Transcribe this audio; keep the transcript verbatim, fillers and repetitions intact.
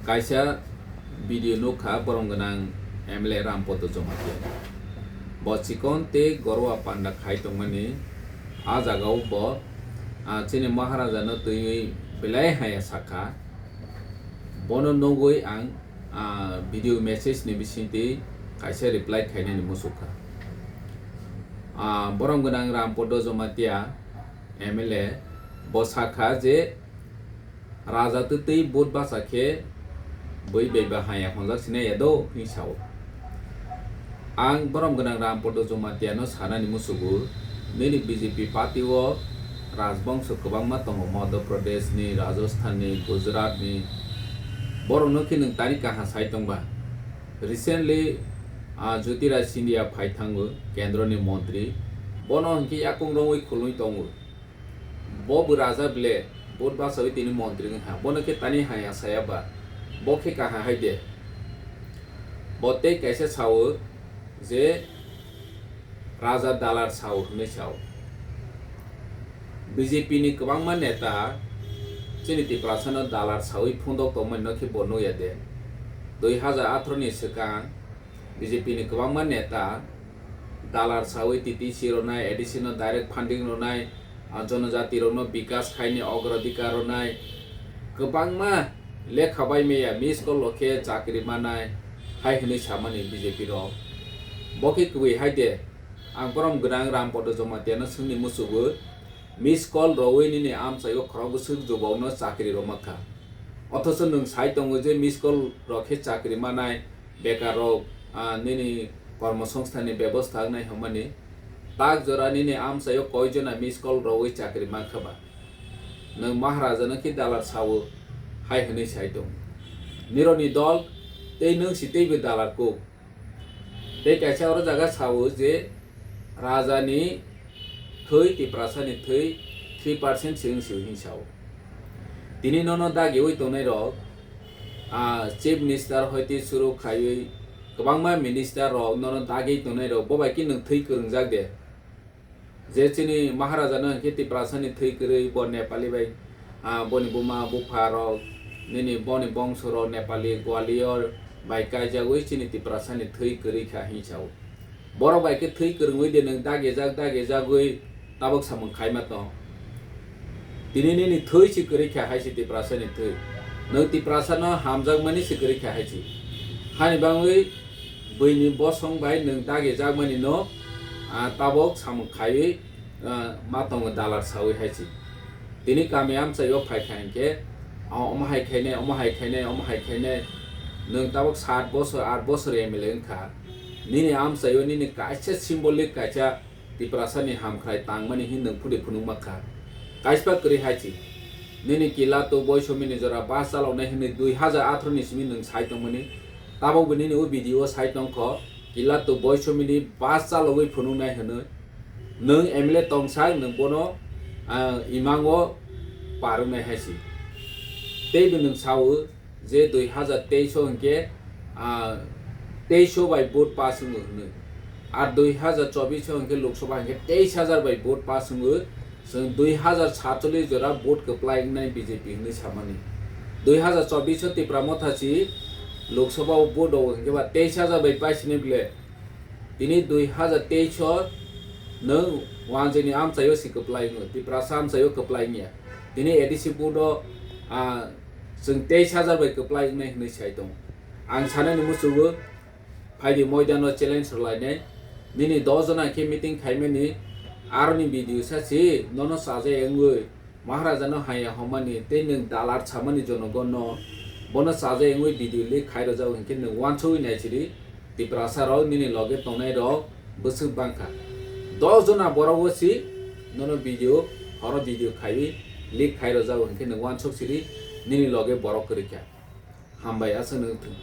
Kaisa video nukha borom gwnang M L A Rampodo Jamatia. Bo chikon tei gorwa panda khai tongmani. A jagao bo, ah, chini Maharaja no twiwi belai haya sakha. Bono nugwi ang, ah, video message ni bisingtwi kaisa reply khainani musukha. Ah, borom gwnang Rampodo Jamatia M L A bo sakha je Raja twtwi vote bacha khe bui bai ba haya honjak sinai ya do hwnwi sao. Ang borom gwnang Rampodo Jamatia no sanani musugo, nini B J P party o rajbongso kwbangma tongo, Madhya Pradesh ni, Rajasthan ni, Gujarat ni, borok no khe nwng tani kaha sai tongba. Recently, ah, Jyotiraj Scindia phai thango, kendro ni montri, bono hwnkhe yakung romwi khulwi tongo. Bo bo raja ble, vote bachawi tini montri wngkha. Bono khe tani haya saya ba, bo khe kaha hai de. Bo tei kaisa sao je raja dalar sao hwnwi sao. B J P ni kwbangma neta chini Tiprasa no dalar sawi phundok tongmani no khe bo nukya de. Dui hajar atharo ni swkang B J P ni kwbangma neta dalar sawi T T C ronai, A D C no direct funding ronai, ah, jonojati rokno bikas khaini ogrodikar ronai, kwbangma lekha bai maya miss call rok khe chakri manai hai hwnwi samani B J P rok. Bo khe kwbwi hai de, ang borom gwnang Rampodo Jamatia no swngni musugo, miss call rwwi nini amchaio khorok bwswk jubok no chakri rwma kha. Othocho nwng sai tongo je miss call rok khe chakri manai, bekar rok, ah, nini kormosongsthan ni bebosta wngnai hwnmani. Tak jora nini amchaio koi jona miss call rwwi chakri mankha ba? Nwng Maharaja no khe dalar sao hai hwnwi sai tong. Nironi dol tei nwng si teibo dalar kuk. Tei kaisa oro jaga sao je raja ni thwi, Tiprasa ni thwi three percent se wng si hwnwi sao. Tini nono dagiwi tongnai rok, ah, chief minister hoite suru khaiwi kwbangma minister rok nono dagi tongnai rok, bo bai khe nwng thwi kwrwngjak de? Je chini Maharaja no hwnkhe Tiprasa ni thwi kwrwi, bo Nepali bai, ah, boni buma bupha rok, nini boni bongso rok Nepali Gwalior bai kaijagwi chini Tiprasa ni thwi kwrwi kha hwnwi sao. Borok bai khe thwi kwrwngwi de nwng dagijak dagijagwi tabuk samung khaima tong. Tini nini thwi se kwrwi kha hai se Tiprasa ni thwi. Nwng Tiprasa no hamjakmani se kwrwi kha hai se. Hani bangwi buini bosong bai nwng dagijakmani no, ah, tabuk samung khaiwi, ah, ma tongo dalar sawi hai se. Tini kami amchaio phai kha hinkhe, ah, omo hai khainai, omo hai khainai, omo hai khainai. Nwng tabuk sat bosor, aat bosor M L A wngkha. Nini amchaio nini kaisa symbolic kaisa Tiprasa ni hamkrai tangmani hin nwng phudi phunukma kha. Kaispa kwrwi hai se. Nini kila to boisomi ni jora bus chaloknai hinwi dui hajar atharo ni simi nwng sai tongmani. Tabukbo nini o video o sai tongkho. Kila to boisomi ni bus chalogwi phunuknai hinwi. Nwng M L A tongsak nwng bono, ah, imango parwnai hai se. Teibo nwng sao, je dui hajar teis o hinkhe, ah, teis o bai vote pass wngo hwnwi. Ar dui hajar chobis o hinkhe Lok Sabha hinkhe teis hajar bai vote pass wngo. Chwng dui hajar satchollis jora vote kwplai wngnai B J P hwnwi samani. Dui hajar chobis o Tipra Motha si Lok Sabha o vote rwo hinkhe ba teis hajar bai paisini bile. Tini dui hajar teis o nwng wanjwini amchaio si kwplai wngo, Tiprasa amchaio kwplai wngya. Tini A D C vote o, ah, chwng teis hajar bai kwplai wngnai hwnwi sai tongo. Ang sanani muchungo, phaidi moidano challenge rwlainai. Nini dos jona khe meeting khaimani, aroni video sa si nono chajai wngwi Maharaja no haya homani tei nwng dalar samani jonogon no bono chajai wngwi video leak khai rwjago hinkhe nwng uansugwi nai sidi. Tiprasa rok nini loge tongnai rok bwswk bangkha. Dos jona borok o si nono video, horo video khaiwi leak khai rwjago hinkhe nwng uansuk sidi nini loge borok kwrwi kha. Hambai aswk nwng thung.